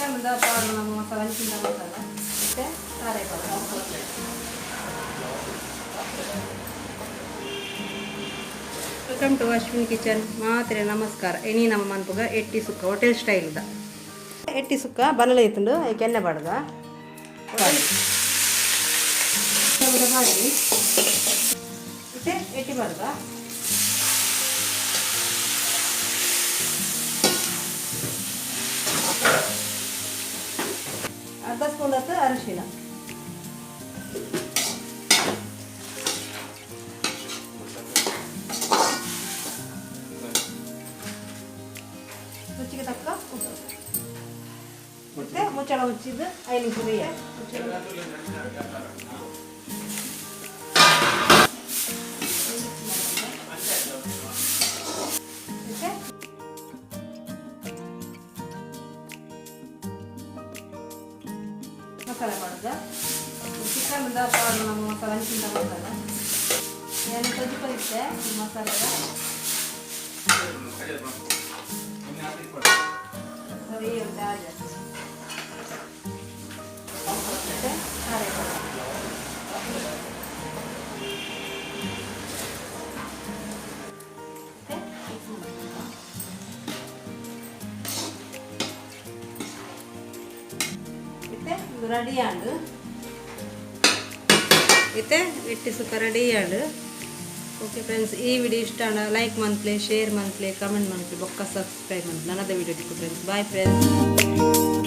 Chicken ಪಾಡುನ ಮಸಾಲ ಅಂಚಿನ ಮಸಾಲ ಮತ್ತೆ ತಾರೆ. Welcome to Ashwin kitchen. ಮಾತ್ರೆ ನಮಸ್ಕಾರ. ಇನಿ ನಮ್ಮ ಮನ್ಪುಗ ಎಟ್ಟಿ ಸುಕ್ಕ, ಹೋಟೆಲ್ ಸ್ಟೈಲ್ದ ಎಟ್ಟಿ ಸುಕ್ಕ. ಬನಲೆ ಇತ್ತುಂಡು, ಐಕ್ ಎಣ್ಣೆ ಪಾಡ್ದ ಮಾಡಿ. ಮತ್ತೆ ಎಟ್ಟಿ ಪಾಡ್ದ. ಅರ್ಧ ಸ್ಪೂನ್ ಆತು ಅರಿಶಿನ. ರುಚಿಗೆ ತಕ್ಕ ಉಪ್ಪು. ಮತ್ತೆ ಮುಚ್ಚಳ ಮುಚ್ಚಿದ್ದು 5 ನಿಮಿಷ ಬೇಯ. ಮತ್ತೆ ಮಸಾಲೆ ಮಾಡುದ. ಚಿಕನ್ ಪಾಡುನ ಮಸಾಲ ಅಂಚಿನ ಮಸಾಲ ಏನು ಕೊಜ್ಜಿಪದಿತ್ತೆ ಈ ಮಸಾಲೆ. ಸರಿ ಉಂಟು ಆಜ. ಮತ್ತೆ ಖಾರ. ಮತ್ತೆ ಮಿಕ್ಸ್ ಮಾಡ್ಬೇಕು. ಇತ್ತೆ ಇದು ರೆಡಿ ಆಂಡ್. ಇತ್ತೆ ಎಟ್ಟಿ ಸುಕ್ಕ ರೆಡಿ ಆಂಡ್. ಓಕೆ ಫ್ರೆಂಡ್ಸ್, ಈ ವಿಡಿಯೋ ಇಷ್ಟ ಆಂಡ ಲೈಕ್ ಮನ್ಪ್ಲೆ, ಶೇರ್ ಮನ್ಪ್ಲೆ, ಕಮೆಂಟ್ ಮನ್ಪ್ಲೆ, ಬೊಕ್ಕ ಸಬ್ಸ್ಕ್ರೈಬ್ ಮನ್ಪ್ಲೆ. ನನದ ವಿಡಿಯೋ ತಿಕ್ಕು friends. Bye friends.